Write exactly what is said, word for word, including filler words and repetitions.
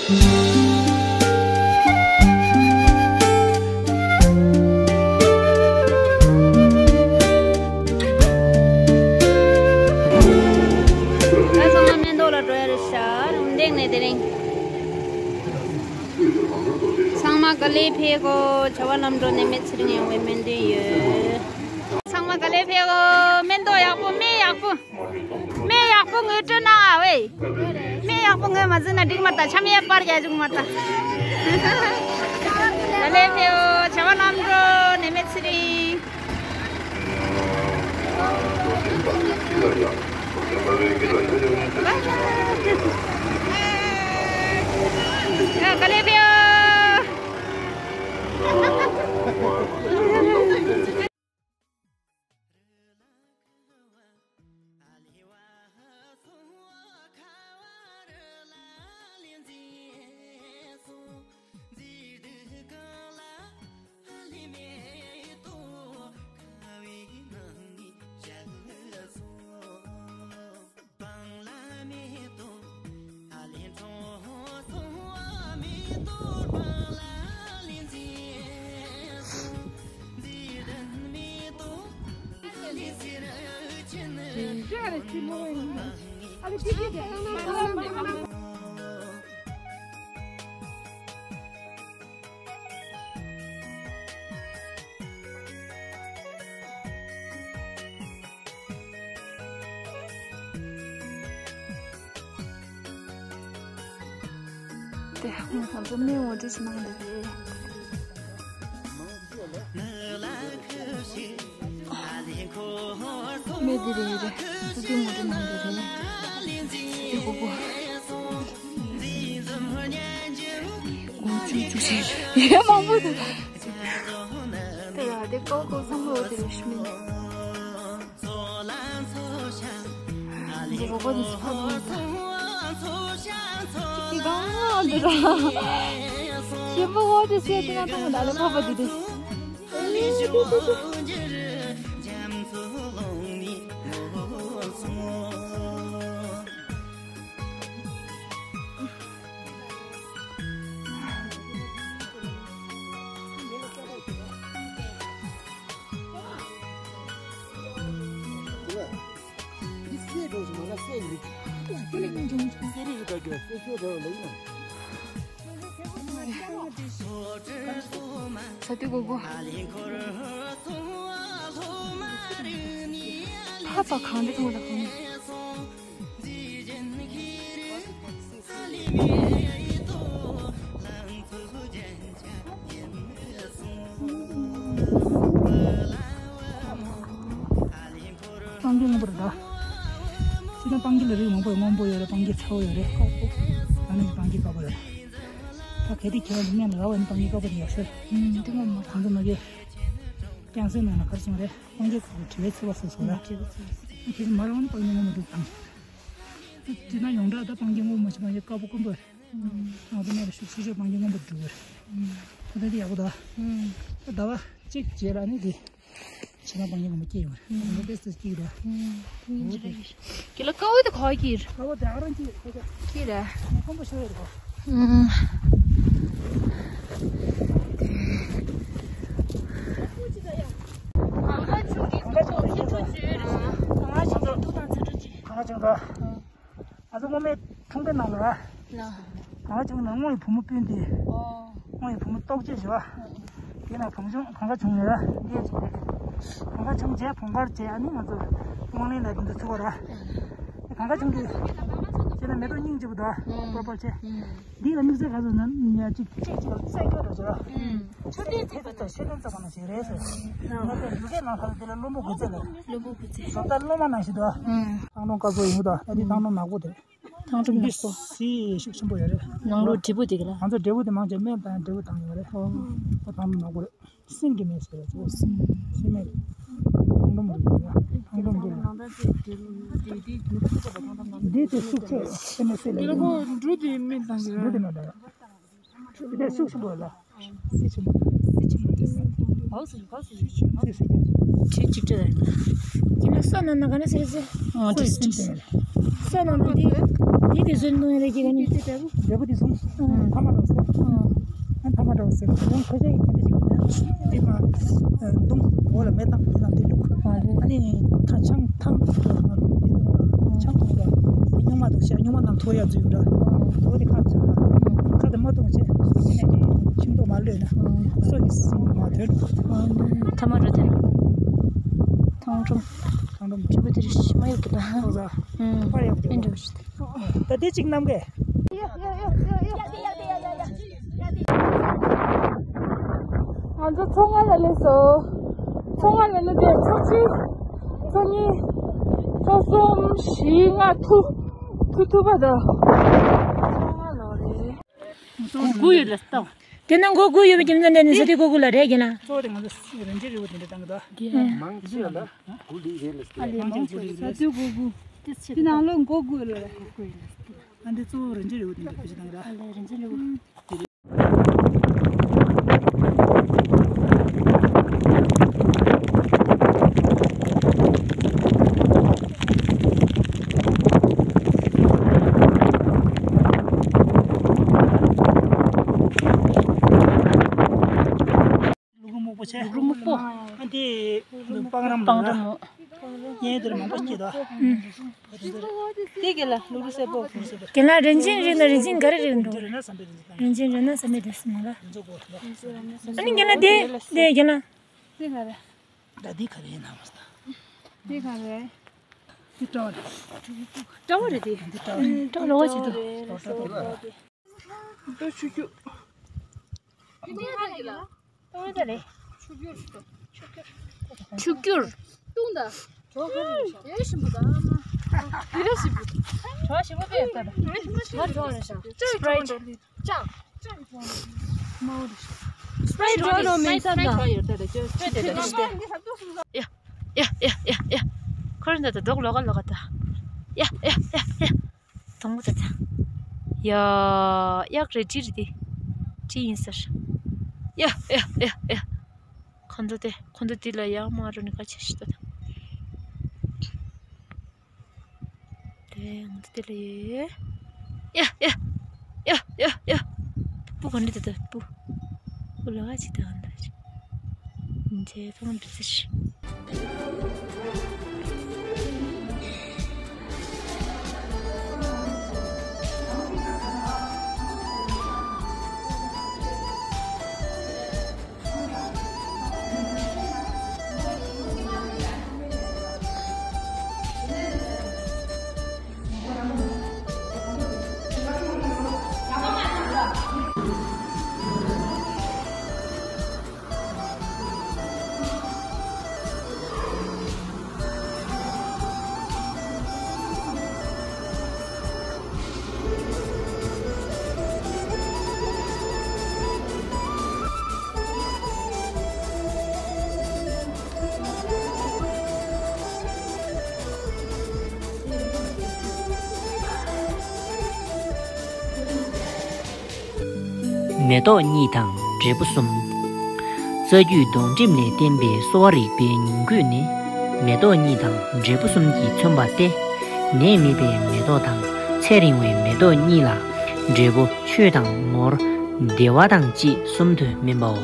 ད་ཚང་མ་སྨན་ཐོག་ལ་འགྲོ་ཡ་རེད་ཤག་རུམ་འདེགས་ནས་དེ་རིང་། ཚང་མ་ག་ལེ་ཕེབས་གོ་བྱ་བ་ལམ་འགྲོ་ནས་མི་ཚེ་རིང་ཡོང་བའི་སྨོན་འདུན་ཡོད། ཚང་མ་ག་ལེ་ཕེབས་གོ་སྨན་ཐོག་ཡག་པོ་སྨན་ཡག་པོ། སྨན་ཡག་པོ་ངོས་སྤྲོད་གནང་ཨ་ཝེ། སྨན་ཡག་པོ་ངོས་མ་བཟོས་ན་འགྲིག་མ་ད་ཆམ་ཡས་པར་རྒྱག་བཅུག་མ་ད། ད་ལས་ཕེའོ་བྱ་བ་ལམ་འགྲོ་ནས་མེད་ཚེ་རིང་། ད་ལས་ཕེའོ། དེ་ང་ཚོ་སྨན་ངོ་སྤྲོད་ཞིག་གནང་བསྡད་རེད། སྨན་འདི་རེད་རེད། སུ་དེ་ངོ་སྤྲོད་གནང་བསྡད་རེད། དེ་གོ་གོ། ཡ་མང་པོ་འདུག་དེ་ལ་དེ་ཀོ་ཀོ་བཟང་པོ་དེ་རུ་ཤི་མིན། འདི་རོ་པོ་འདི་ཕ་གི་ཡིན་ད། ཅི་གང་འདི་ར། ཤི་མོ་འོ་དེ་སེ་དེ་ན་ཐོང་ད་ལེ་ཕ་པ་དེ་དེ། ས་དེ་གོ་གོ། ཧ་ཙ་གང་དེ་ཐོང་ད་གང་། སྤང་གི་སྔོན་པོ་རེད་ད། ཕྱི་ནང་སྤང་གི་ལ་རིགས་མང་པོ་ཡོད། སྔོན་པོ་ཡོད་རེད། སྤང་གི་ཚ་བོ་ཡོད་རེད། ད་ནི་སྤང་གི་དཀར་པོ་ཡོད་རེད། ད་གལ་ཏེ་ཁྱེད་རང་གི་སྨན་ལ་རག་པ་ནི་སྤང་གི་དཀར་པོ་དེ་ཡག་ཤོས་རེད། ཨུམ། དེ་སྔོན་མ་གང་ཚོད་མ་གི་རྐྱང་སེ་ནང་ལ་གར་སོང་རེད། སྤང་གི་དཀར་པོ་དྲི་བའི་ཚེ་བ་སོ་སོ་རེད། ཨུམ། དྲི་བའི་ཚེ་བ་སོ་སོ། ཁྱེད་ཀྱི་མ་རང་ནི་སྤང་གི་སྔོན་མ་འདུག་དང་། དེ་ན་ཡོངས་གྲགས་ད་སྤང་གི་སྔོན་མ་ཞིག་སྤང་གི་དཀར་པོ་དཀོན་པོ་རེད། ང་ཚོ་ནས་ཤུགས་ཆེ་ཤོས་སྤང་གི་སྔོན་པོ་འགྲོ་གི་རེད། ད་ལྟ་དེ་ཡག་པོ་འདུག་ད་ཟླ་བ་གཅིག་རྗེས་ལ་ནི་དེ་ཕྱི་ནང་སྤང་གི་སྔོན་པོ་སྐྱེ་ཡོང་རེད། ང་ཚོ་དཔེ་སྲིད་སྐྱེ་གི་འདུག་ཁྱེད་ལ་དཀར་པོ་དེ་ག་པར་སྐྱེ་རེད། དཀར་པོ་དེ་ཨ་རང་སྐྱེ་ཡོད་ཁོ་ཚོ། སྐྱེ་རེད། སྔོན་པོ་ཤོར་ཡོད་རེད་གོ། གང་ག་བྱུང་གི་གང་ག་བྱུང་གི་གང་ག་བྱུང་གི། ང་ཚོ་སྔོན་མའི་ཁྲུང་པའི་ནང་ལ་ར། ལ། གང་བྱུང་ན་སྔོ་ཡི་བུ་མོ་སྤུན་དེ། ཨོ། སྔོ་ཡི་བུ་མོ་ལྟོགས་བྱེད་བྱེད་བ། དེ་ན་གང་བྱུང་གང་ག་བྱུང་ཡོད་ར་འདི་ཅིག་རེད། གང་ག་བྱུང་རྗེས་བུང་བར་བྱས་ཨ་ནི་ང་ཚོ་དབང་ལེན་ལ་འདི་འདྲ་ཚུགས་པ་ར། གང་ག་བྱུང་གི་བྱས་ན་མེ་ཏོག་སྙིང་རྗེ་པོ་དང་པར་པར་བྱས། འདི་ལ་དམིགས་བསལ་ག་ཚོད་ན་ཉ་གཅིག་གཅིག་གཅིག་ལ་བཙན་སྐྱོ་ར་བྱེད་ར། མཆོད་རྟེན་ཚེ་ཐུབ་དང་ཤེས་ལྡན་ཚོགས་པ་ནང་བཞིན་རེད་ཟེར། ང་ཚོ་འབྲུག་སྐད་ནང་ལྷག་དེ་ལ་བློན་པོ་དགུ་རྩེ་ལ། བློན་པོ་དགུ་རྩེ། བཟོ་ལྟ་སློབ་མ་ནང་བཞིན་དུ། ཨང་། ཐང་སྟོང་དཀར་པོ་ཡིན་དུ་ཨ་ནི་ཐང་སྟོང་ནག་པོ་དེ། ཐང་སྟོང་འདི་ནག་པོ། སི་ཤུགས་ཆེན་པོ་ཡོད་རེད། ནང་ལོགས་འབྲས་བུ་དེ་ག་ལ། ང་ཚོ་འབྲས་བུ་དེ་མང་ཆེ་སྨན་དང་འབྲས་བུ་དང་ཡོད་རེད། ཨོ། ཨོ་ཐང་སྟོང་ནག་པོ་རེད། སྲན་གྱི་སྨན་ཟེར་རེད་ཚོ། སྲན་སྨན་རེད། ཐང་སྟོང་རེད་ཡ། ཐང་སྟོང་རེད། འདི་དེ་ཤུགས་ཆེ་སྲན་སྨན་ཟེར་ལ་ཡིན། འབྲུ་དེ་སྨན་དང་གི་རེད། འབྲུ་དེ་སྨན་དང་། དེ་ནས་ཤུགས་ཆེན་པོ་ལ། སྲིད་ཆེན་པོ། སྲིད་ཆེན་པོ་དེ་སྲིད་ཆེན་པོ། ག་སྲིད་ཆེན་པོ། སྲིད་ཆེན་པོ། ཁྲི་གཅིག་སྤྲད་ཡིན། དེ་ནས་སོ་ནང་ན་ག་ནས་ཟེར་ཟེར། ཨ་ཁྲི་གཅིག་སྤྲད། སོ་ནང་ན་དེ། དེ་དེ་ཚོའི་ནང་རེ་གི་ག་ནི། འབྲས་བུ་དེ་སོང་། ཨང་། ཐ་མ་འགྲོ་ཟེར། ཨང་། ཨ་ཐ་མ་འགྲོ་ཟེར། ཡང་ཁ་ཤས་ཀྱིས་དེ་འདྲ་ཞིག་ཡིན་ན། དེ་མ་ཨ་མདུང་འོག་ལ་མེ་བཏང་དེ་ལ་འདི་བླུགས། ཨ་རེད། ཨ་ནི་ཐང་ཆང་ཐང་ཆང་འཐུང་ལ་སྨྱུག་མ་འདུག་ཤག་སྨྱུག་མ་ནང་ཐོ་ཡག་ཚུད་ཡོད་འདྲ། འོ་དེ་ཁ་ཚུད་ལ་ཁ་དེ་མ་གཏོང་བྱས་སོ་ཅི་ནས་དེ་ཤིང་ཏོག་མ་གློད་ན་སོ་གི་སིང་མ་ཐོན། ཐ་མ་འགྲོ་དེ་ན་ཐང་ཀྲུམ། ཐང་ཀྲུམ་འབྲས་བུ་དེ་རིགས་མ་ཡོད་ཀི་ད། ཨོ་ཟ། ཨུམ། པར་ཡག་པོ་ཨེ་འགྲོ་ཞིག་ད་དེ་གཅིག་གནང་གས། ང་ཚོ་ཚོ་ལྔ་ལ་སླེབས་སོང་། ཚོ་ལྔ་ལ་སླེབས་ཏེ་ཆུ་ཚོད། ཚོ་གཉིས། ཚོ་གསུམ། བཞི། ལྔ། ཐུ། ཐུ་ཐུ་པ་དང་། ཚོ་ལྔ་ལོ་རེད། མགོ་དགུ་ཡོད་ལ་སྟོང་། དེ་ན་མགོ་དགུ་ཡོད་པའི་རྒྱུ་མཚན་དེ་ནི་ས་དེ་མགོ་དགུ་ལ་རེད་ཀྱི་ན། གཙོ་བོ་དེ་ང་ཚོ་རིན་ཆེན་རིལ་བུ་དེ་འདྲ་བཏང་གི་འདུག་མང་ཆེ་བ་ལ་དགུ་ལི་རེད་ལ་ཟེར། ཨ་ལས་མང་ཆེ་བ་ས་དེ་མགོ་དགུ། དེ་ནང་ལོ་མགོ་དགུ་ལ་རེད། ཨ་འདི་གཙོ་བོ་རིན་ཆེན་རིལ་བུ་དེ་འདྲ་བེད་སྤྱོད་བཏང་གི་རེད། ཨ་ལས་རིན་ཆེན་རིལ་བུ། ལུག་རུ་སྨུག་པོ་ཆེ། ལུག་རུ་སྨུག་པོ། ཨ་དེ་སྤང་རམ་སྤང་རམ་མོ། གཡས་དེར་མང་པོ་སྐྱེས་དོ། དེ་ག་ལ་ལུག་རུ་སེར་པོ། རྒན་ལགས་རིན་ཆེན་རིགས་ན་རིན་ཆེན་ག་རེ་རེད་འགྲོ། རིན་ཆེན་རིགས་ན་ཟེར་མི་དེ་སུ་མ་ལ། ཨ་ནི་རྒན་ལགས་དེ་དེ་རྒན་ལགས། དེ་ག་རེ། ད་འདི་ག་རེ་ཡིན་ནམ་ཟེར། འདི་ག་རེ། འདི་སྤྲང་བ་རེད། སྤྲང་བ་རེད་དེ། འདི་སྤྲང་བ་རེད། སྤྲང་བ་ཅིག་འདུག་སྤྲང་བ་རེད། འདི་ཆུ་རྒྱུག་ཆུ་རྒྱུག་ལྟུང་ད། གྲོ་ག་རེ་རེད། གྲོ་ཞིམ་པོ་ད། གྲོ་ཞིམ་པོ་དཔེ་ཡོད་ད། ང་གྲོ་རེད་ཤག་སི་པ་རའིཊ། ཅང་། སི་པ་རའིཊ་འགྲོ་ནོ་མིན་ས་ན། ཡ་ཡ་ཡ་ཡ་ཡ། ཁོ་རང་ད་ད་རྡོག་ལོག་ག་ལོག་ག་ད། ཡ་ཡ་ཡ་ཡ། དང་པོ་ད་ད། ཡ། གཡག་རེད། གྲི་རེད་དེ། གྲི་ཡིན་ཟེར། ཡ་ཡ་ཡ་ཡ། ཁོ་ཚོ་དེ་ཁོ་ཚོ་དེ་ལ་ཡ་མ་རུ་ནི་ཁ་ཆེ་ཤི་ད་ད། དེ་ང་ཚོ་དེ་ལ་ཡོད། ཡ་ཡ་ཡ་ཡ་ཡ། སྤུ་ག་འདྲ་དེ་ད་སྤུ། སྤུ་ལ་ག་ཅིག་ད་ག་འདྲ་ཅིག་ཇེ་ཐང་འདྲ་ཟེར། མེ་ཏོག་གཉིས་དང་འབྲས་བུ་གསུམ། རྩ་རྒྱུད་སྡོམ་སྒྲིག་ནས་བསྟན་པའི་གསོ་བ་རིག་པའི་ཉིང་བཅུད་ནི། མེ་ཏོག་གཉིས་དང་འབྲས་བུ་གསུམ་གྱིས་མཚོན་པ་སྟེ། ནད་མེད་པའི་མེ་ཏོག་དང་ཚེ་རིང་བའི་མེ་ཏོག་གཉིས་ལ། འབྲས་བུ་ཆོས་དང་ནོར། བདེ་བ་དང་བཅས་གསུམ་དུ་སྨིན་པའོ།